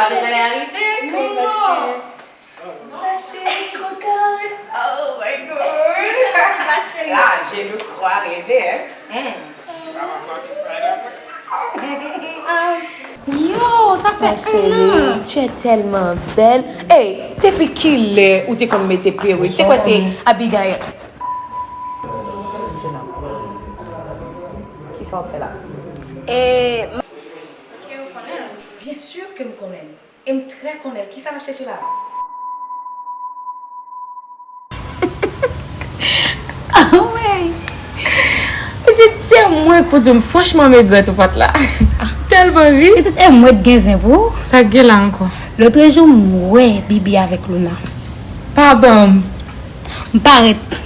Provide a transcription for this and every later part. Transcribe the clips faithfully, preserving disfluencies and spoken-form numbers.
Ah, j'allais arriver. Comment vas-tu? Ma chérie, regarde. Oh my God. C'est pas sérieux. Là, je le crois rêver, hein. Hmm. Yo, sa fè Ma chérie, tu es tellement belle. Hey, depi kilè ou te konn mete perik? Te kwè se Abigail. Kisa w ap fè la? E Byen si ke m konnen l. E m trè konnen l. Kisa l ap chèche la a? Anmwey! Pitit, se mwen k pou di w, franchman, m regrèt ou pa t la. Tèlman ri. Pitit, e mwen t gen zen pou ou. Sa k gen la ankò? Lotrejou, m wè Bibi avèk Luna. Pa ban m. M parèt.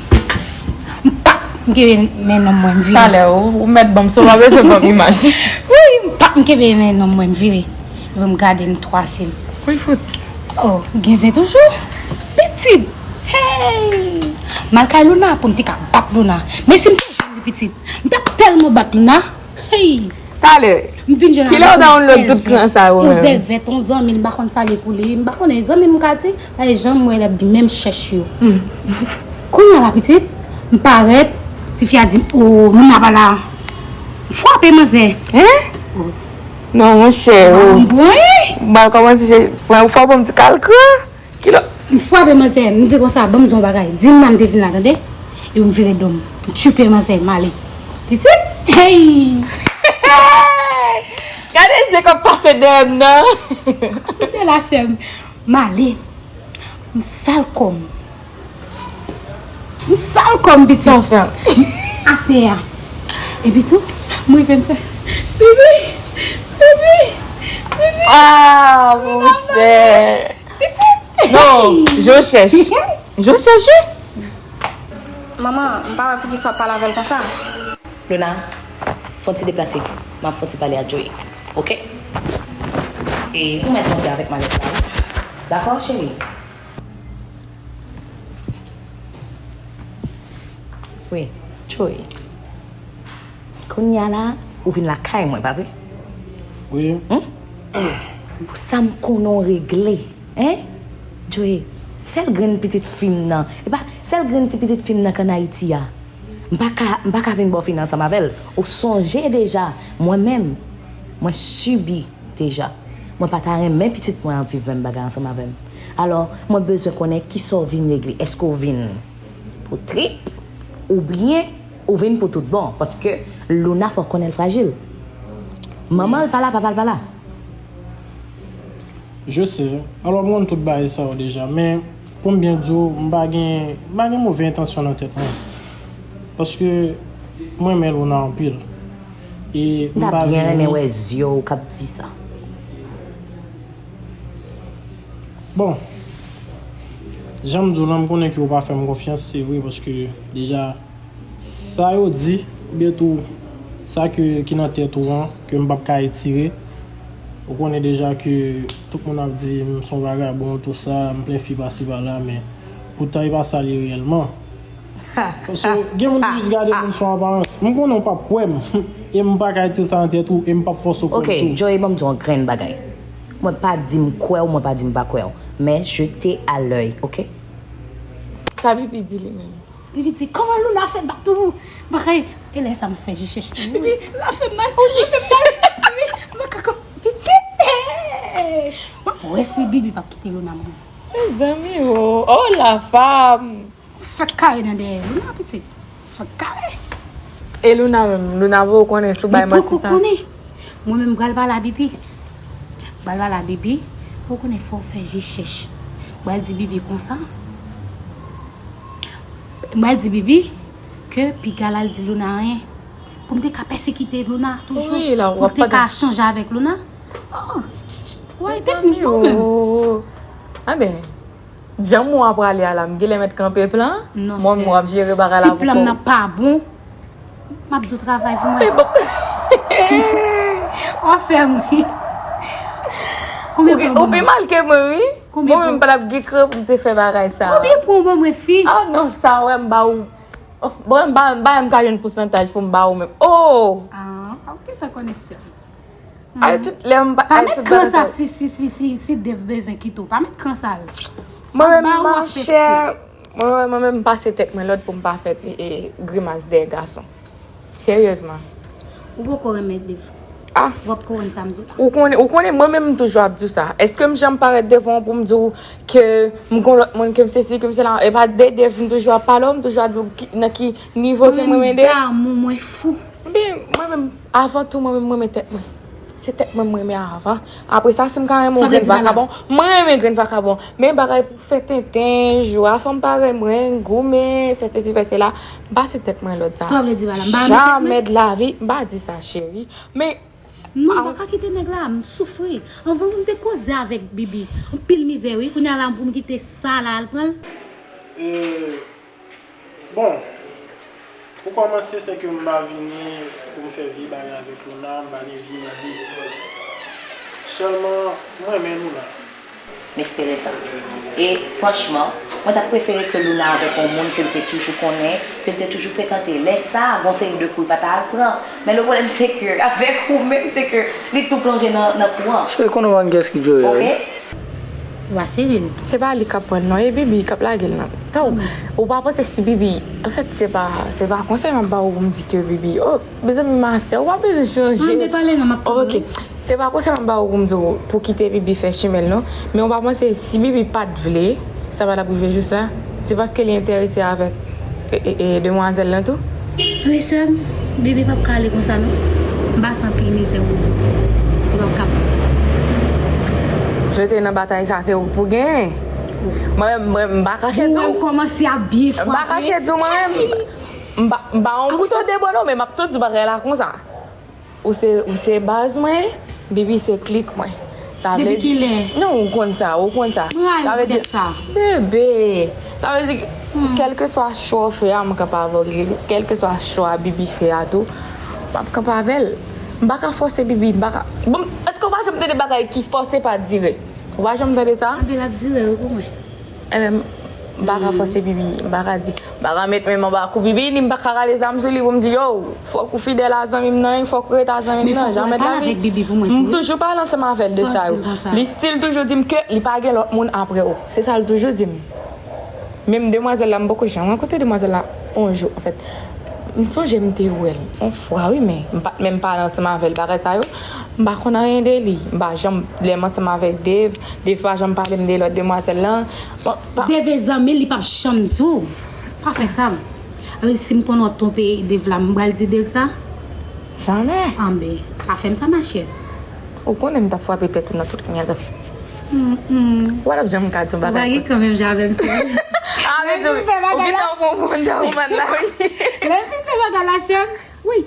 M pap, m kenbe men nonm mwen, m vire. Talè, ou, ou mèt ban m, so w pa bezwen ban m imaj. Wi, m pap, m kenbe men nonm mwen, m vire. Epi m gade n twa sèl. Wi, fout. Oh, gen zen toujou. Pitit. Hey! M al kay Luna pou m te ka bat Luna. Men si m te jwenn li pitit, m t ap tèlman bat Luna. Hey! Talè. M vin jwenn avèk yon zèl vèt. Kilè w download tout kran sa yo menm? Yon zèl vèt, yon zanmi l, m pa konn sa li pou li. M pa konnen zanmi m ka di, paske jan m wè l ap di menm chèch yo. Kounye a la pitit, m parèt, tifi a di m, o, Luna pa la. M frape manzè. Hein? Non, monchè, o. M pran li. M pral kòmanse, fò w ban m ti kalkran. Kilo. M frape manzè, m di konsa, ban m di w yon bagay. Di m la m te vin la, tande? Epi m vire do m. M tchipe manzè, m ale. Pitit? Hey! Gade zen k ap pase dèyè m nan. Site la, sè m. M ale. M sal kò m. M sal kò m, pitit. Sa w fè? Atè a. Epi tou, m rive m fè, Bibi! Bibi! Bibi! Ah, monchè! Pitit! Non, je cherche. Je cherche, wi. Manman, m pa wè poukisa w ap pale avè l konsa. Luna, fè w ti deplase. M ap fè w ti pale ak Joey. Oke? E ou mèt monte avèk malèt la, wi. Dakò, cheri? Wi, Joey. Kounye a la, ou vin lakay mwen, pa vre? Wi. Humm? Pou sa m konnen w regle, en? Joey, sèl grenn pitit fi m nan, epa, sèl grenn ti pitit fi m nan k ann Ayiti a. M pa ka, m pa ka vin ba w fini ansanm avè l. Ou sonje deja, mwen menm, mwen sibi deja. Mwen pa ta renmen pitit mwen an viv menm bagay ansanm avè m. Alò, mwen bezwen konnen kisa w vin regle. Èske w vin pou trip oubyen ou vin pou tout bon? Paske Luna fò w konnen l frajil. Manman l pa la, papa l pa la. Je sais. Alò, m konn tout bagay sa yo deja, men pou m byen di w, m pa gen, m pa gen move entansyon nan tèt mwen. Paske mwen renmen Luna anpil. E m pa vini. M ta byen renmen wè zye w k ap di sa. Bon, jan m di w lan, m konnen ke w pa fè m konfyans, se vre, paske deja, sa yo di, oubyen tou, sa ke, ki nan tèt ou an, ke m p ap ka retire. Ou konnen deja ke tout moun ap di m se yon vagabon, tou sa, m plen fi pasi pala, men poutan e pa sa l ye reyèlman. Paske gen moun ki jis gade moun sou aparans. M konnen w p ap kwè m, e m pa ka retire sa nan tèt ou, e m p ap fòse w kwè m tou. Ok, Joey, ban m di w yon grenn bagay. Mwen pa di m kwè w, mwen pa di m pa kwè w. Men, je te à l'œil, ok? Sa Bibi di li menm? Bibi di, kòman Luna fè bat ou? Bagay, e lè sa m fè je chèche. Bibi, la fè m mal, la fè m mal. Bibi, m pa ka kòm, pitit. M ap wè si Bibi p ap kite Luna mwen. Mezanmi o, oh la femme! Fèk kare nan dèyè Luna pitit. Fèk kare. E Luna menm, Luna poko konnen si w bay manti sa. Li poko konnen. Mwen menm m pral pale a Bibi. M pral pale a Bibi. Ou konnen fò w fè je chèch. M pral di Bibi konsa. M pral di Bibi ke piga l al di Luna anyen. Pou m te ka pèsekite Luna toujou. Pou l te ka chanje avèk Luna. Oh. Ou wè tèt mwen bon menm. Anben. Jan mwen ap prale a la, m genlè mèt kanpe plan an? Mwen menm w ap jere bagay la pou kò w. Si plan m nan pa bon, m ap di w travay pou mwen. W ap fè m ri. Konbyen pwen w ban mwen? Ou pi mal ke mwen wi. Mwen menm m pa t ap gen kran pou m te fè bagay sa. Konbyen pwen w ban mwen fi? Ah non, sa w wè m ba ou. Bon, m pa, m pa wè m ka jwenn pousantaj pou m ba ou menm. Oh! Ah, ou gentan konnen sè m. Ay, tout lè m pa, pa met kran sa. Si, si, si, si, si Dave bezwen kite w, pa met kran sa yo. Mwen menm, machè, mwen menm, mwen menm, m pase tèt mwen lòd pou m pa fè e, e, grimas dèyè gason. Seryezman. Ou poko renmen Dave. Ah. W ap ko wè sa m di w la. Ou konnen, ou konnen, mwen menm, m toujou ap di w sa. Èske m janm parèt devan w pou m di w ke m gon lòt moun, ke m sesi, ke m sela? E pa de Dave m toujou ap pale w, m toujou ap di w ki, nan ki nivo ke mwen renmen Dave. Mwen menm, damou, mwen fou. Ebyen, mwen menm, avan tou, mwen menm, mwen renmen tèt mwen. Se tèt mwen, mwen renmen avan. Apre sa, si m ka renmen yon grenn vakabon, mwen renmen grenn vakabon. Men bagay pou fè tenten, jwe a fanm parèy mwen, goumen, fè sesi, fè sela, m pase tèt mwen lòd sa. Sa w vle di pa la? M pa renmen tèt mwen? Jamè de lavi, m pa di sa, cheri. Men, non, m pa ka kite nèg la, m soufri. Anvan pou m te koze avèk Bibi. Anpil mizè, wi. Kounye a la, pou m kite sa la, al pran l. Bon, pou kòmanse, se ke m pa vini pou m fè vye bagay avèk Luna, m pa gen vye ide. Sèlman, m renmen Luna. M espere sa. E, franchman, mwen t ap prefere ke Luna avèk yon moun ke l te toujou konnen, ke l te toujou frekante. Lè sa a, gon seri de kou l pa ta al pran. Men le pwoblèm se ke, avèk ou menm, se ke li tou plonje nan, nan kou an. Cheri, konnen w pa konn kiyès ki Joel. Oke? Ou pa seryez. Se pa li k ap pran l non, e Bibi k ap lage l nan. Taw, ou pa panse si Bibi, anfèt, se pa, se pa konsèy m ap ba w pou m di ke Bibi, oh, mezanmi, ma sè, ou pa bezwen chanje. Mwen pale non, m ap tande. Oke. Se pa konsèy m ap ba w pou m di w pou kite Bibi fè chimen l non. Men ou pa panse si Bibi pa t vle, sa pa t ap rive jis la? Se paske li enterese avèk e, e, e, demwazèl lan tou? Wi, sè m, Bibi p ap ka ale konsa non. M pase anpil mizè, Bobo. Li p ap kapab. Jete nan batay sa, se ou k pou genyen. Mwen menm, mwen, m pa kache di w. Ou kòmanse ap byen frape. M pa kache di w, mwen menm. M pa, m pa yon kouto de bò non, men m ap tou di w bagay la konsa. Ou se, ou se baz mwen, Bibi se klik mwen. Sa vle di. Depi kilè? Non, ou konn sa, ou konn sa. Mwen rayi poutèt sa. Bebe, sa vle di, kèlkeswa chwa w fè a, m kanpe avè w li. Kèlkeswa chwa Bibi fè a tou, m ap kanpe avè l. M pa ka fòse Bibi, m pa ka. Bon, èske w pa janm tande bagay ki fòse pa dire? Ou pa janm tande sa? Anpil ap dire wi pou mwen. Enben, m pa ka fòse Bibi, m pa ka di, m pa ka met men m anba kou Bibi, ni m pa ka rale zam sou li pou m di, yo, fòk ou fidèl a zanmi m nan, fòk ou ret a zanmi m nan, jamè de lavi. M toujou pale ansanm avè l de sa yo. Li still toujou di m ke li pa gen lòt moun apre w. Se sa l toujou di m. Menm demwazèl la, m poko janm rankontre demwazèl la yon jou, anfèt. M sonje m te wè l yon fwa, wi, men m pa t menm pale ansanm avè l bagay sa yo. M pa konn anyen de li. M pa janm, lè m ansanm avèk Dave, Dave pa janm pale m de lòt demwazèl lan. Bon, pa. Dave e zanmi l, li p ap janm di w. Pa fè sa. Sa vle di si m konnen w ap twonpe Dave la, m pral di Dave sa? Jamè. Anben, pa fè m sa, machè. Ou konnen m t ap frape tèt ou nan tout kanyada. Ou pa t ap janm ka di yon bagay konsa. Ou pa gen kanmenm jan avè m, sè m. A vle di, ou gentan pran w pou Wonder Woman la, wi. Lè m fin fè bagay la, sè m, wi.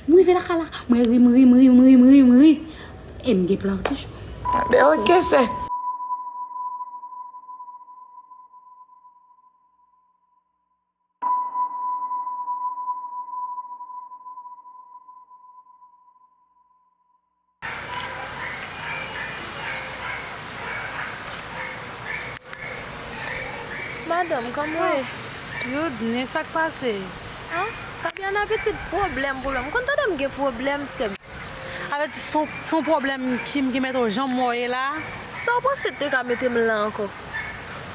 M rive lakay la, mwen ri, m ri, m ri, m ri, m ri, m ri. E m gen plan toujou. Anben, oke, sè. Madanm, kòman w ye? Youdni, sa k pase? Ah, Fabiana, pitit, pwoblèm, pwoblèm. M konn tande m gen pwoblèm, sè m. Sa vle di se yon, se yon pwoblèm Kim ki mete w jan m wè w ye la a? Sa w panse k te ka mete m la ankò?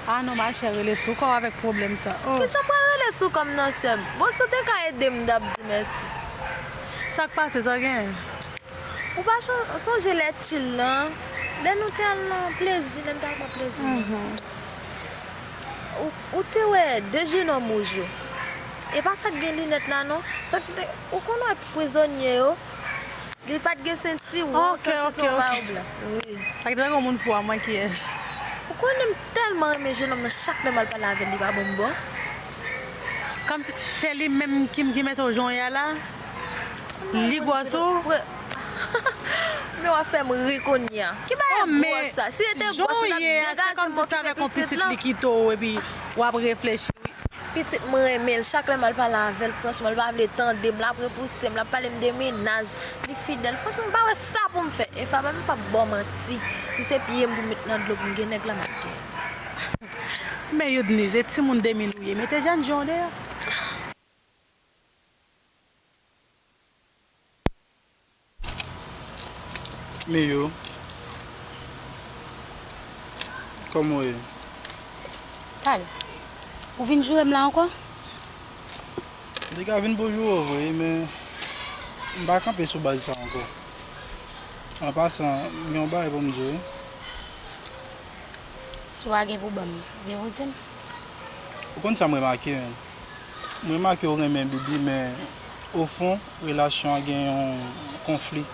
Ah non, machè, rele sou kò w avèk pwoblèm sa. Oh. Kijan m pral rele sou kò m nan, sè m? Bon, si w te ka ede m, m t ap di w mèsi. Sa k pase, sa w genyen? Ou pa chan- sonje lè chill lan, lè nou te al nan plezi, lè n t al pran plezi nou? Ou, ou te wè de jenòm wouj yo? E pa sa k gen linèt la non. Sa k te, ou konn wè prizonye yo? Li pa t gen sentiwon, sentiwon mayo blan. Wi. Sa k te wè gon moun fou a, mwen kiyès? Ou konnen m tèlman renmen jenòm nan, chak lè m al pale avè l, li pa ban m bò. Kòmsi se li menm ki, ki mete w jan w ye a la? Li gwòs ou? Men w ap fè m ri kounye a. Ki bagay gwòs sa? Si li te gwòs, li t ap degaje m, m okipe pitit lan. Li kite w epi w ap reflechi wi. Pitit mwen renmen l, chak lè m al pale avè l, franchman, l pa vle tande m, l ap repouse m, l ap pale m de mennaj, li fidèl. Franchman, m pa wè sa pou m fè. E Fabiana, m p ap ba w manti, si se pye m pou m met nan dlo pou m gen nèg la, m ap gen. Men Youdni, se timoun de mil ou ye, mete jèn jan w deyò. Miyou, kòman w ye? Talè. Ou vin joure m la ankò? M te ka vin pou joure w vre, men m pa kanpe sou baz sa ankò. An pasan, m gen yon bagay pou m di w, wi. Si w pa gen pou ban m, ou gen pou di m? Ou konn sa m remake, menm? M remake w renmen Bibi, men ofon, relasyon an gen yon konfli.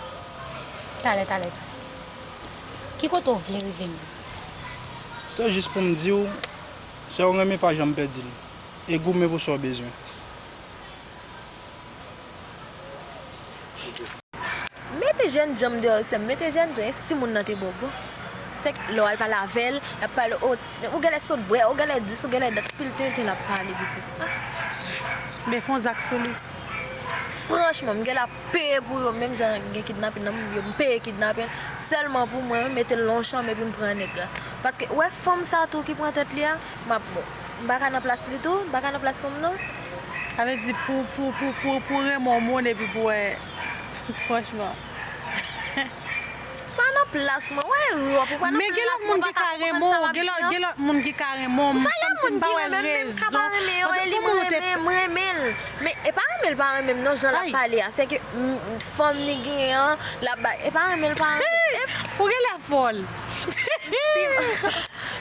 Talè, talè, talè. Ki kote w vle rive menm? Se jis pou m di w, sa w renmen pa janm pèdi l. E goumen pou sa w bezwen. Mete jènjan deyò, sè m, mete jènjan, e si moun nan te ba w bon? Se lè w al pale avè l, l ap pale, o, ou genlè sot bwè, ou genlè dis, ou genlè dat, pil tenten l ap pale, pitit. Ah. Men fè yon zak sou li. Franchman, m genlè ap peye pou yo, menm jan gen kidnapin nan, m peye kidnapin, sèlman pou mwen, mete l nan yon chanm epi m pran nèg la. Paske, ou wè fanm sa tou ki pran tèt li a, m ap, bon, m pa ka nan plas li tou, m pa ka nan plas fanm nan. Sa vle di pou, pou, pou, pou, pou renmen yon moun epi pou wè, franchman. Pa nan plas mwen, wè erè w ap fè, ou pa nan plas mwen, ou pa ka konprann sa m ap di an. Men gen lòt moun ki ka renmen w, gen lòt, gen lòt moun ki ka renmen w, kòmsi m pa wè rezon. Valè moun ki renmen m, menm m ka pa renmen yo, e li m renmen, m renmen l. Men e pa renmen l pa renmen m non, jan l ap pale a, se ke, m, fanm li genyen an, l ap bay, e pa renmen l pa renmen l. Ou genlè fòl. Pi,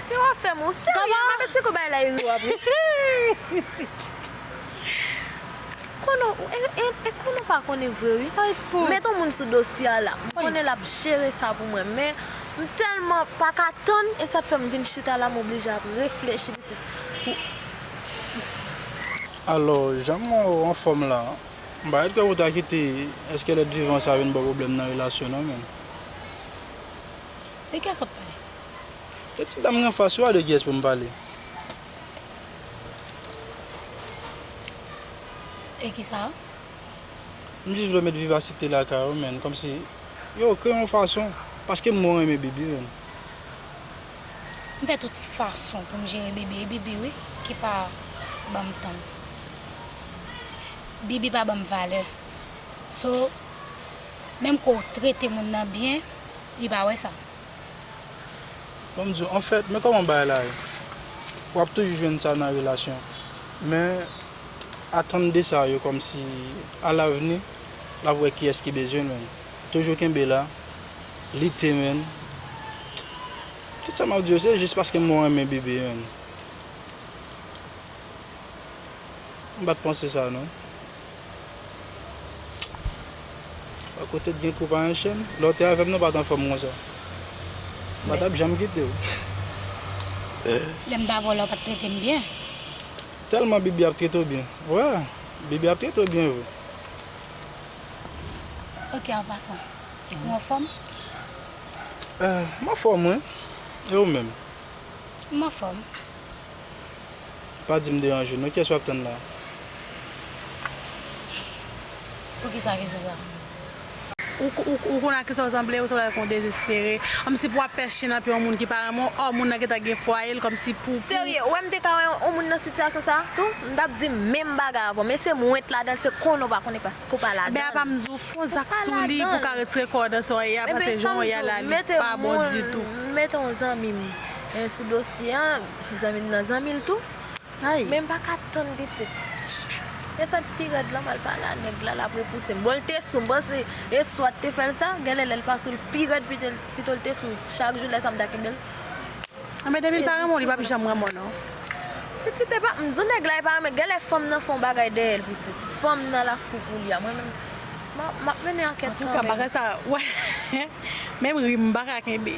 pi w ap fè m, ou serye, m ap esplike w bagay la, erè w ap fè. Konnen w, e, e, e konnen w pa konnen vre, wi. Mete yon moun sou dosye a la. M konnen l ap jere sa pou mwen, men m tèlman pa ka tann, e sa k fè m vin chita la, m oblije ap reflechi, pitit. Alò, jan m wè w anfòm la, m pa ret kwè pou w ta kite, èske lèt vivan sa vin ba w pwoblèm nan relasyon nan menm? De kiyès w ap pale? De ti dam nan anfas ou a, de kiyès pou m pale? E kisa? M jis vle met vivasite lakay ou, menn, kòmsi yo kreye yon fason, paske m wè w renmen Bibi, menn. M fè tout fason pou m jere Bibi, e Bibi, wi, ki pa ban m tan. Bibi pa ban m valè. So, menm ke w trete moun nan byen, li pa wè sa. Ban m di w, anfèt, men kòman bagay la ye. W ap toujou jwenn sa nan relasyon. Men, atann de sa yo kòmsi alavni, l ap wè kiyès ki bezwen l, menn. Toujou kenbe la, lite, menn. Tout sa m ap di yo, se jis paske m wè w renmen Bibi, menn. M pa t panse sa, non. Bò kote t gen kou pa yon chenn. Lè w te avè m, nou pa t anfòm konsa. M pa t ap janm kite w. Lè m t avè w la, w pa t trete m byen. Tèlman Bibi ap trete w byen. Wè, Bibi ap trete w byen vre. Ok, an pasan. Ou anfòm? Eh, m anfòm, wi. E ou menm? M anfòm. Pa di m deranje w non, kiyès w ap tann la? Poukisa kesyon sa? Ou, ou, ou konn ak kisa w sanble, ou sanble ak yon dezespere. Kòmsi pou w ap fè chen nan pye yon moun ki pa renmen w, ò, moun nan gentan gen fwaye l, kòmsi pou, pou... Serye, ou wè m te ka wè yon, yon moun nan sitiyasyon sa tou, m t ap di menm bagay avè w, men se m ret ladan l, se konnen w pa konnen paske w pa ladan l. Ebyen, apa m di w, fè yon zak sou li pou w ka retire kò w nan sa w ye a, paske jan w ye a la, li pa bon ditou. Mete yon zanmi m, eh, sou dosye an, zanmi m nan zanmi l tou. Men m pa ka tann pitit. E sa k pi rèd la, m al pale a nèg la, l ap repouse m. Bon, l te sou m, bon, se, e swat te fè l sa, genlè lè l pa sou l pi rèd, pito, pito l te sou. Chak jou lè sa m ta kenbe l. Anben, depi l pa renmen w, li p ap janm renmen w, non. Pitit, e pa, m di w nèg la, e pa renmen, genlè fanm nan fè yon bagay dèyè l, pitit. Fanm nan la fou pou li a. Mwen menm, m ap, m ap mennen ankèt kanmenm. Antouka, bagay sa, wè. Menm ri m pa ka kenbe.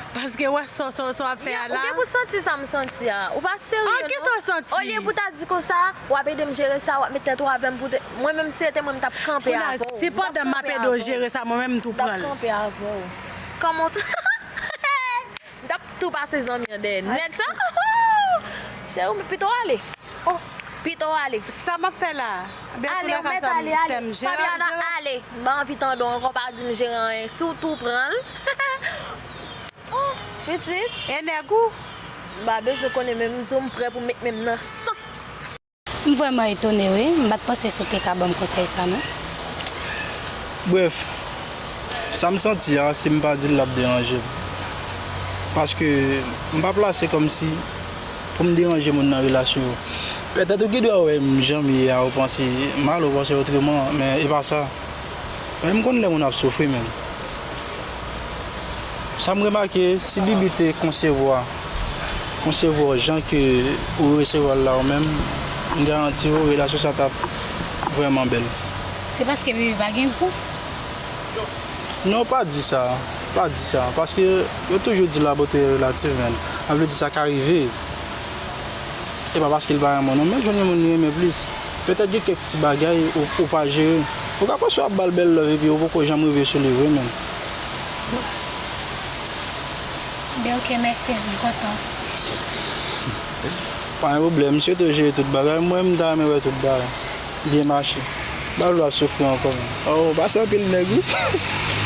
Paske wè sa, sa, sa w ap fè a la. Ou gen pou santi sa m santi a. Ou pa serye non. An, kisa w santi? Olye pou w ta di konsa, w ap ede m jere sa, w ap met tèt ou avè m pou te, mwen menm si se te mwen m t ap kanpe avè w. Si pandan m ap ede w jere sa, mwen menm m tou pran l. M t ap kanpe avè w. Kòman w t-, m t ap tou pase zanmi an dèyè nèt sa. Cheri, pito w ale. Oh, pito w ale. Sa m ap fè la? Byen, ale, ou mèt ale, ale. Fabiana, ale. M pa anvi tande w ankò, pa di m jere anyen. Si w tou pran l. Oh, pitit. E nèg ou? M pa bezwen konnen, men m di w m prè pou met men m nan san. M vrèman etone, wi. M pa t panse si w te ka ban m konsèy sa, non. Brèf, Sa m santi a, si m pa di l, l ap deranje m. Paske m pa plase kòmsi pou m deranje moun nan relasyon yo. Petèt ou gen dwa wè m jan m ye a, ou panse mal, ou panse otreman, men e pa sa. Men m konn lè moun ap soufri menm. Sa m remake, si Bibi te konsevwa, konsevwa w jan ke ou resevwa l la ou menm, m garanti w, relasyon sa t ap vrèman bèl. Se paske Bibi pa gen gou? Non, pa di sa. Pa di sa. Paske yo toujou di la beauté est relative, man. Sa vle di sa ka rive. E pa paske l pa renmen w non, men jwenn yon moun li renmen plis. Petèt gen kèk ti bagay ou, ou pa jere. Ou ka panse w ap ba l bèl love epi ou poko janm rive sou li vre, man. Ben, ok, mèsi, m kontan. Pa gen pwoblèm, m swete w jere tout bagay. Mwen, m ta renmen wè tout bagay byen mache. Ba l w ap soufri ankò, man. Oh, pase anpil nèg, wi.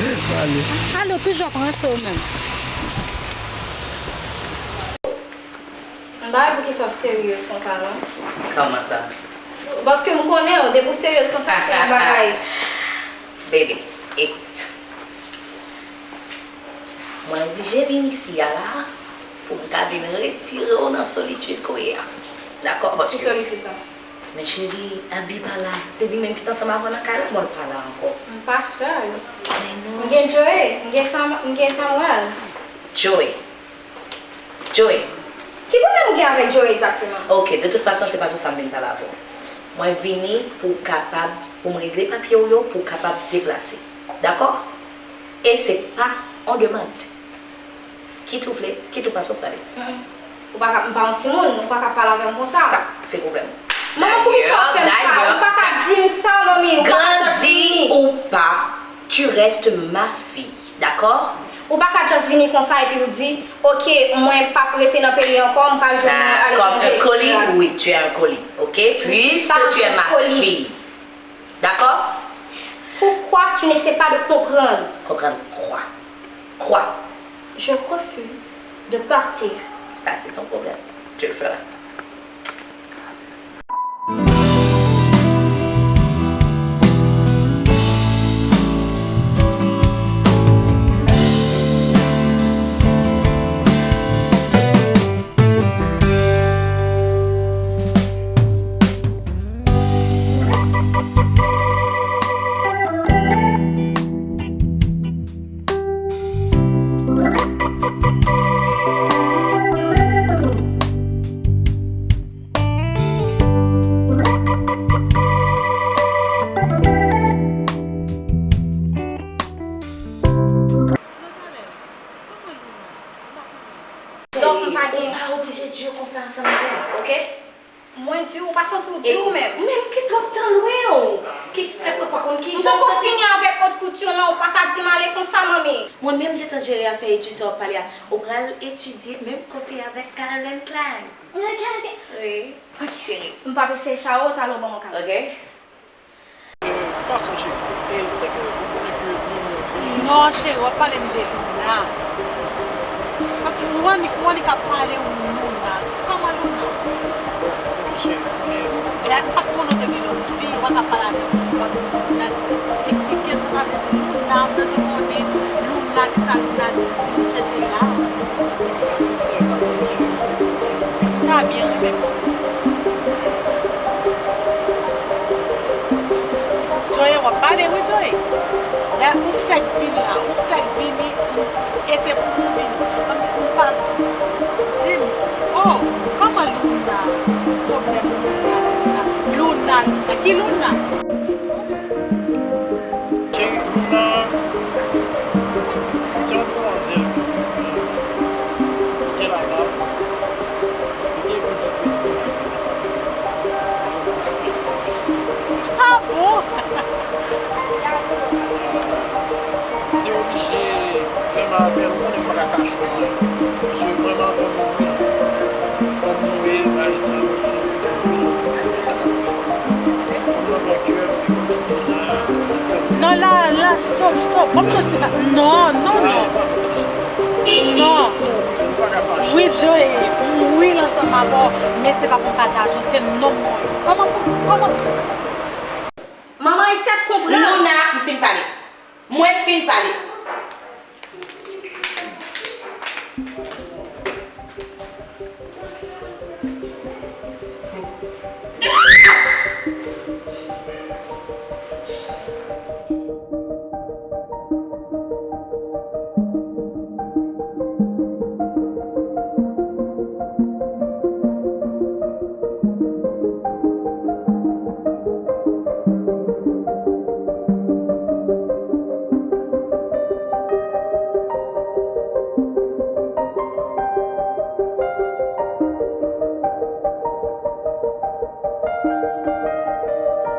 Ale. Ale, w toujou ap ranse w menm. M pa wè poukisa w seryez konsa, non. Kòman sa? Paske m konnen w, depi w seryez konsa, se yon bagay. Baby, ekout. Mwen oblije vin isi a la pou m ka vin retire w nan solitid ke w ye a. Dakò? Ki solitid sa? Men cheri, Abi pa la. Se li menm ki t ansanm avè w nan kay la, bon, l pa la ankò. M pa sèl. Men non. M gen Joey, m gen Sam-, m gen Samuel. Joey. Joey. Ki pwoblèm ou gen avèk Joey egzakteman? Ok, de tout fason, se pa sou sa m vin pale avè w. Mwen vini pou w kapab, pou m regle papye w yo, pou w kapab deplase. Dakò? E se pa yon demann. Kit ou vle, kit ou pa vle, w prale. Mm, mm. Ou pa ka, m pa yon timoun, ou pa ka pale avè m konsa. Sa, se pwoblèm. Manman, poukisa w ap fè m sa? Ou pa ka di m sa, manmi, ou pa ka just vini. Grandi ou pa, tu restes ma fille, dakò? Ou pa ka just vini konsa epi w di, ok, mwen p ap rete nan peyi ankò, m pral jwenn yon aletranje, etsetera. Ah, comme un colis, oui, tu es un colis, ok? Puisque tu es ma fille. D'accord? Pourquoi tu n'essaies pas de comprendre? Comprendre quoi? Quoi? Je refuse de partir. Ça, c'est ton problème. Tu le feras. Donk, m pa gen. Ou pa oblije di yo konsa ansanm avè m, ok? Mwen di w, ou pa santi w di w menm. Ekout, men m gen twòp tan lwen w. Ki fè mwen pa konn ki jan m santi m. M poko fini avèk Haute Couture lan, ou pa ka di m ale konsa, manmi. Mwen menm gentan jere afè etid sa w ap pale a. Ou pral etidye menm kote avèk Calvin Klein. Mwen Calvin. Wi. Ok, cheri. M p ap eseye chawo, talè w ban mwen kado. Ok. Pase w cheri. E se ke ou konnen ke nou, nou gen. Non, cheri, w ap pale m de Luna. Kòmsi ou annik, ou annik ap pale w Luna. Kòman Luna? Bon, ok, cheri, konnen. Lè m pa t konnen w te gen lòt fi, ou pa ka pale avè m kòmsi Luna. Eksplike m sa sa vle di Luna, m bezwen konnen Luna, kisa Luna vin chèche la. M ta byen renmen konnen. Joey, w ap pale wi, Joey. Dayè, ou fèk vin la, ou fèk vini, e se pou nou vini. Kòmsi ou pa di m, oh, kòman Luna? Pwoblèm Luna, Luna, Luna, Luna. Ki Luna? Cheri, Luna, se yon demwazèl ki te laba, li te ekri m sou Facebook, li di konsa ke. Ah bon? M te oblije menm avè l, ou konnen m pa ka kache w mwen. Paske mwen menm avè w mouri, fò m mouri, bay sa, sou YouTube, sa k ap fèt. Fò m nan bò kè, epi kòmsi la, fè m. Non, la, la, stop, stop. Kòm nou di la. Non, non, non. Non. Wi, Joey, m wi l ansanm avè w, men se pa pou m pataje w, se nonm mwen yo. Kòman pou, kòman pou. Manman, esèy konprann. Luna, m fin pale. Mwen fin pale.